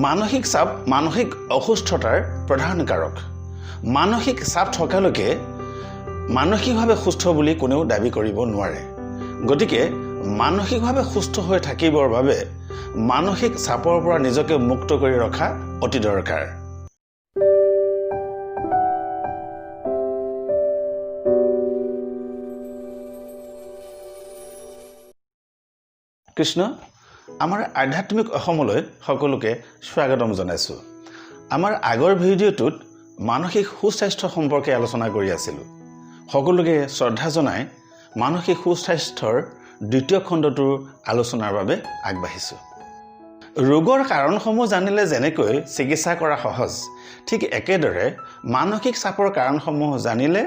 মানসিক চাপ মানসিক অসুস্থতাৰ প্ৰধান কাৰক। মানসিক চাপ থকালৈকে মানসিকভাৱে সুস্থ বুলি কোনেও দাবী কৰিব নোৱাৰে। গতিকে মানসিকভাৱে সুস্থ হৈ থাকিবৰ বাবে মানসিক চাপৰ পৰা নিজকে মুক্ত কৰি ৰখা অতি দৰকাৰ। কৃষ্ণ, আমাৰ আধ্যাত্মিক অসমলৈ সকলোকে স্বাগতম জনাইছোঁ। আমাৰ আগৰ ভিডিঅ'টোত মানসিক সুস্বাস্থ্য সম্পৰ্কে আলোচনা কৰি আছিলোঁ। সকলোকে শ্ৰদ্ধা জনাই মানসিক সুস্বাস্থ্যৰ দ্বিতীয় খণ্ডটোৰ আলোচনাৰ বাবে আগবাঢ়িছোঁ। ৰোগৰ কাৰণসমূহ জানিলে যেনেকৈ চিকিৎসা কৰা সহজ, ঠিক একেদৰে মানসিক চাপৰ কাৰণসমূহ জানিলে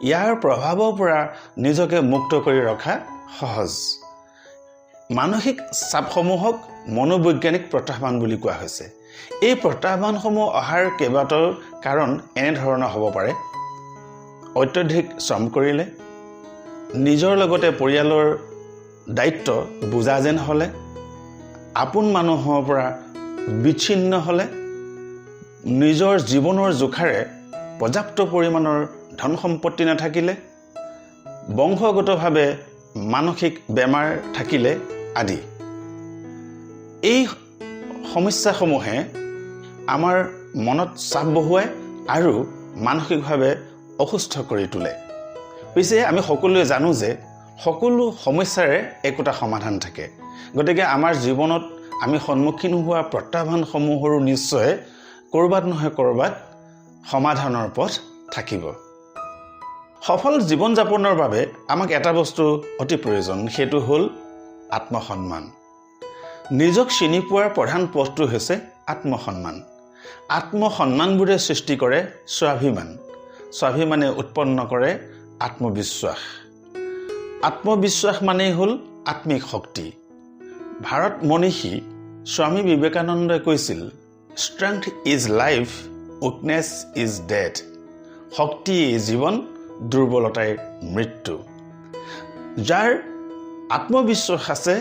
ইয়াৰ প্ৰভাৱৰ পৰা নিজকে মুক্ত কৰি ৰখা সহজ। মানসিক চাপসমূহক মনোবৈজ্ঞানিক প্ৰত্যাহ্বান বুলি কোৱা হৈছে। এই প্ৰত্যাহ্বানসমূহ অহাৰ কেইবাটাও কাৰণ এনেধৰণৰ হ'ব পাৰে: অত্যধিক শ্ৰম কৰিলে, নিজৰ লগতে পৰিয়ালৰ দায়িত্ব বোজা যেন হ'লে, আপোন মানুহৰ পৰা বিচ্ছিন্ন হ'লে, নিজৰ জীৱনৰ জোখাৰে পৰ্যাপ্ত পৰিমাণৰ ধন সম্পত্তি নাথাকিলে, বংশগতভাৱে মানসিক বেমাৰ থাকিলে আদি। এই সমস্যাসমূহে আমাৰ মনত চাপ বহুৱায় আৰু মানসিকভাৱে অসুস্থ কৰি তোলে। পিছে আমি সকলোৱে জানো যে সকলো সমস্যাৰে একোটা সমাধান থাকে। গতিকে আমাৰ জীৱনত আমি সন্মুখীন হোৱা প্ৰত্যাহ্বানসমূহৰো নিশ্চয় ক'ৰবাত নহয় ক'ৰবাত সমাধানৰ পথ থাকিব। সফল জীৱন যাপনৰ বাবে আমাক এটা বস্তু অতি প্ৰয়োজন, সেইটো হ'ল আত্মসন্মান। নিজক চিনি পোৱাৰ প্ৰধান পথটো হৈছে আত্মসন্মান। আত্মসন্মানবোৰে সৃষ্টি কৰে স্বাভিমান, স্বাভিমানে উৎপন্ন কৰে আত্মবিশ্বাস। আত্মবিশ্বাস মানেই হ'ল আত্মিক শক্তি। ভাৰত মনীষী স্বামী বিবেকানন্দই কৈছিল, "Strength is life, weakness is death." শক্তিয়েই জীৱন, দুৰ্বলতাই মৃত্যু। যাৰ আত্মবিশ্বাস আছে,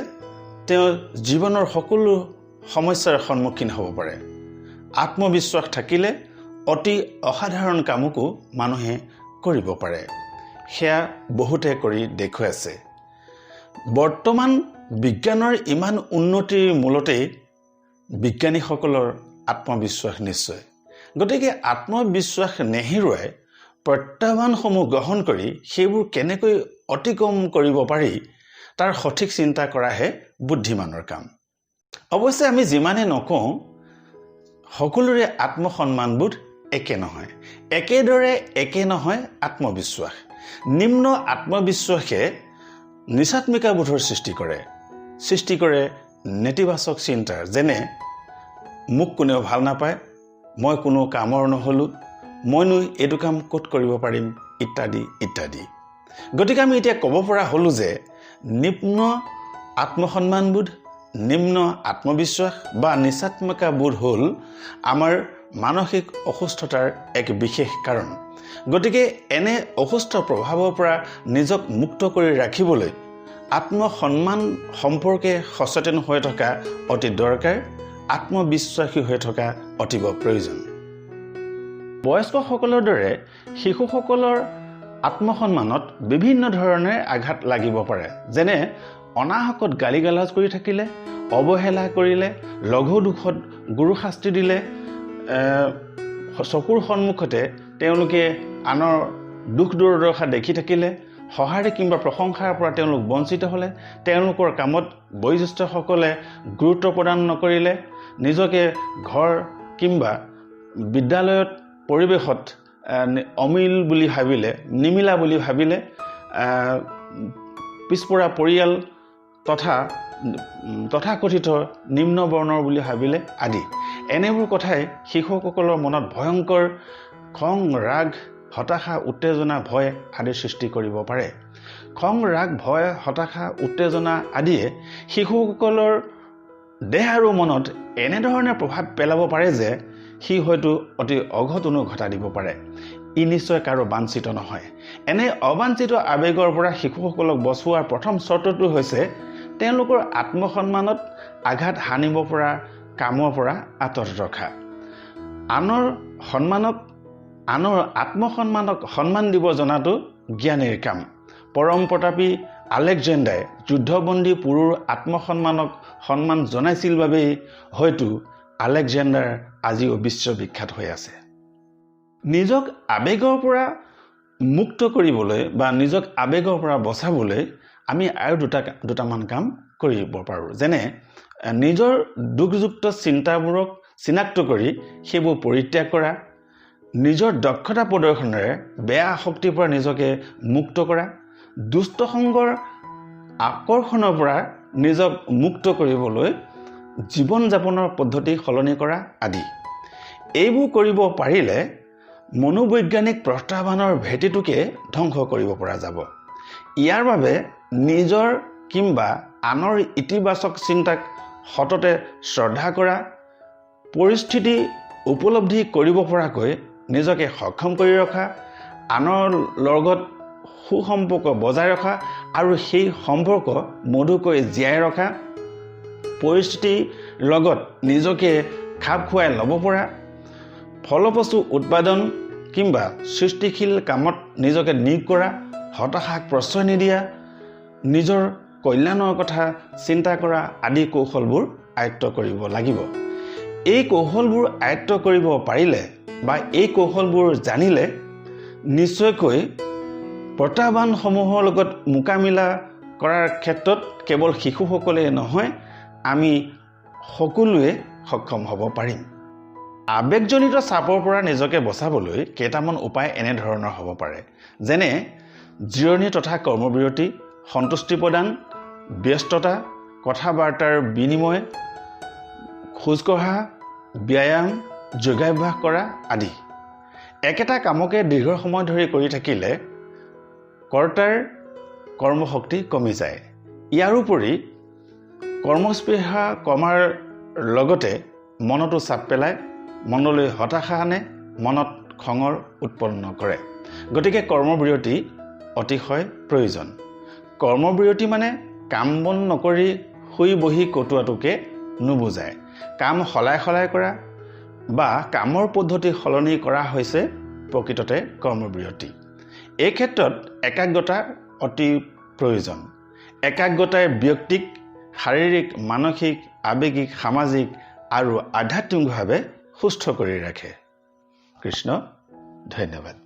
তেওঁ জীৱনৰ সকলো সমস্যাৰ সন্মুখীন হ'ব পাৰে। আত্মবিশ্বাস থাকিলে অতি অসাধাৰণ কামকো মানুহে কৰিব পাৰে। সেয়া বহুতে কৰি দেখুৱাইছে। বৰ্তমান বিজ্ঞানৰ ইমান উন্নতিৰ মূলতেই বিজ্ঞানীসকলৰ আত্মবিশ্বাস নিশ্চয়। গতিকে আত্মবিশ্বাস নেহেৰুৱাই প্ৰত্যাহ্বানসমূহ গ্ৰহণ কৰি সেইবোৰ কেনেকৈ অতিক্ৰম কৰিব পাৰি, তাৰ সঠিক চিন্তা কৰাহে বুদ্ধিমানৰ কাম। অৱশ্যে আমি যিমানে নকওঁ, সকলোৰে আত্মসন্মানবোধ একে নহয়। একেদৰে একে নহয় আত্মবিশ্বাস। নিম্ন আত্মবিশ্বাসে নীচাত্মিকাবোধৰ সৃষ্টি কৰে, সৃষ্টি কৰে নেতিবাচক চিন্তাৰ, যেনে মোক কোনেও ভাল নাপায়, মই কোনো কামৰ নহ'লোঁ, মইনো এইটো কাম ক'ত কৰিব পাৰিম, ইত্যাদি ইত্যাদি। গতিকে আমি এতিয়া ক'ব পৰা হ'লোঁ যে নিম্ন আত্মসন্মানবোধ, নিম্ন আত্মবিশ্বাস বা নীচাত্মিকাবোধ হ'ল আমাৰ মানসিক অসুস্থতাৰ এক বিশেষ কাৰণ। গতিকে এনে অসুস্থ প্ৰভাৱৰ পৰা নিজক মুক্ত কৰি ৰাখিবলৈ আত্মসন্মান সম্পৰ্কে সচেতন হৈ থকা অতি দৰকাৰ, আত্মবিশ্বাসী হৈ থকা অতীৱ প্ৰয়োজন। বয়স্কসকলৰ দৰে শিশুসকলৰ আত্মসন্মানত বিভিন্ন ধৰণে আঘাত লাগিব পাৰে, যেনে অনাহকত গালি গালাজ কৰি থাকিলে, অৱহেলা কৰিলে, লঘু দোষত গুৰু শাস্তি দিলে, চকুৰ সন্মুখতে তেওঁলোকে আনৰ দুখ দুৰ্দশা দেখি থাকিলে, সঁহাৰি কিম্বা প্ৰশংসাৰ পৰা তেওঁলোক বঞ্চিত হ'লে, তেওঁলোকৰ কামত বয়োজ্যেষ্ঠসকলে গুৰুত্ব প্ৰদান নকৰিলে, নিজকে ঘৰ কিম্বা বিদ্যালয়ত পৰিৱেশত অমিল বুলি ভাবিলে, নিমিলা বুলি ভাবিলে, পিছপৰা পৰিয়াল তথা তথাকথিত নিম্ন বৰ্ণৰ বুলি ভাবিলে আদি। এনেবোৰ কথাই শিশুসকলৰ মনত ভয়ংকৰ খং, ৰাগ, হতাশা, উত্তেজনা, ভয় আদিৰ সৃষ্টি কৰিব পাৰে। খং, ৰাগ, ভয়, হতাশা, উত্তেজনা আদিয়ে শিশুসকলৰ দেহ আৰু মনত এনেধৰণে প্ৰভাৱ পেলাব পাৰে যে সি হয়তো অতি অঘটনো ঘটাই দিব পাৰে। ই নিশ্চয় কাৰো বাঞ্ছিত নহয়। এনে অবাঞ্ছিত আৱেগৰ পৰা শিশুসকলক বচোৱাৰ প্ৰথম চৰ্তটো হৈছে তেওঁলোকৰ আত্মসন্মানত আঘাত হানিব পৰা কামৰ পৰা আঁতৰত ৰখা। আনৰ সন্মানক, আনৰ আত্মসন্মানক সন্মান দিব জনাটো জ্ঞানীৰ কাম। পৰম প্ৰতাপী আলেকজেণ্ডাৰে যুদ্ধবন্দী পুৰুৰ আত্মসন্মানক সন্মান জনাইছিল বাবেই হয়তো আলেকজেণ্ডাৰ আজিও বিশ্ববিখ্যাত হৈ আছে। নিজক আৱেগৰ পৰা মুক্ত কৰিবলৈ বা নিজক আৱেগৰ পৰা বচাবলৈ আমি আৰু দুটামান কাম কৰিব পাৰোঁ। যেনে নিজৰ দুখযুক্ত চিন্তাবোৰক চিনাক্ত কৰি সেইবোৰ পৰিত্যাগ কৰা, নিজৰ দক্ষতা প্ৰদৰ্শনেৰে বেয়া আসক্তিৰ পৰা নিজকে মুক্ত কৰা, দুষ্ট সংগৰ আকৰ্ষণৰ পৰা নিজক মুক্ত কৰিবলৈ জীৱন যাপনৰ পদ্ধতি সলনি কৰা আদি। এইবোৰ কৰিব পাৰিলে মনোবৈজ্ঞানিক প্ৰত্যাহ্বানৰ ভেটিটোকে ধ্বংস কৰিব পৰা যাব। ইয়াৰ বাবে নিজৰ কিম্বা আনৰ ইতিবাচক চিন্তাক সততে শ্ৰদ্ধা কৰা, পৰিস্থিতি উপলব্ধি কৰিব পৰাকৈ নিজকে সক্ষম কৰি ৰখা, আনৰ লগত সুসম্পৰ্ক বজাই ৰখা আৰু সেই সম্পৰ্ক মধুকৈ জীয়াই ৰখা, পৰিস্থিতিৰ লগত নিজকে খাপ খুৱাই ল'ব পৰা, ফলপ্ৰসূ উৎপাদন কিম্বা সৃষ্টিশীল কামত নিজকে নিয়োগ কৰা, হতাশাক প্ৰশ্ৰয় নিদিয়া, নিজৰ কল্যাণৰ কথা চিন্তা কৰা আদি কৌশলবোৰ আয়ত্ব কৰিব লাগিব। এই কৌশলবোৰ আয়ত্ব কৰিব পাৰিলে বা এই কৌশলবোৰ জানিলে নিশ্চয়কৈ প্ৰত্যাহ্বানসমূহৰ লগত মোকাবিলা কৰাৰ ক্ষেত্ৰত কেৱল শিশুসকলেই নহয়, আমি সকলোৱে সক্ষম হ'ব পাৰিম। আৱেগজনিত চাপৰ পৰা নিজকে বচাবলৈ কেইটামান উপায় এনেধৰণৰ হ'ব পাৰে, যেনে জিৰণি তথা কৰ্মবিৰতি, সন্তুষ্টি প্ৰদান, ব্যস্ততা, কথা বাৰ্তাৰ বিনিময়, খোজকঢ়া, ব্যায়াম, যোগাভ্যাস কৰা আদি। একেটা কামকে দীৰ্ঘ সময় ধৰি কৰি থাকিলে কৰ্তাৰ কৰ্মশক্তি কমি যায়। ইয়াৰোপৰি কৰ্মস্পৃহা কমাৰ লগতে মনতো চাপ পেলায়, মনলৈ হতাশা আনে, মনত খঙৰ উৎপন্ন কৰে। গতিকে কৰ্মবিৰতি অতিশয় প্ৰয়োজন। কৰ্মবিৰতি মানে কাম বন নকৰি শুই বহি কটোৱাটোকে নুবুজায়। কাম সলাই সলাই কৰা বা কামৰ পদ্ধতি সলনি কৰা হৈছে প্ৰকৃততে কৰ্মবিৰতি। এই ক্ষেত্ৰত একাগ্ৰতা অতি প্ৰয়োজন। একাগ্ৰতাই ব্যক্তিক শাৰীৰিক, মানসিক, আৱেগিক, সামাজিক আৰু আধ্যাত্মিকভাৱে সুস্থ কৰি ৰাখে। কৃষ্ণ, ধন্যবাদ।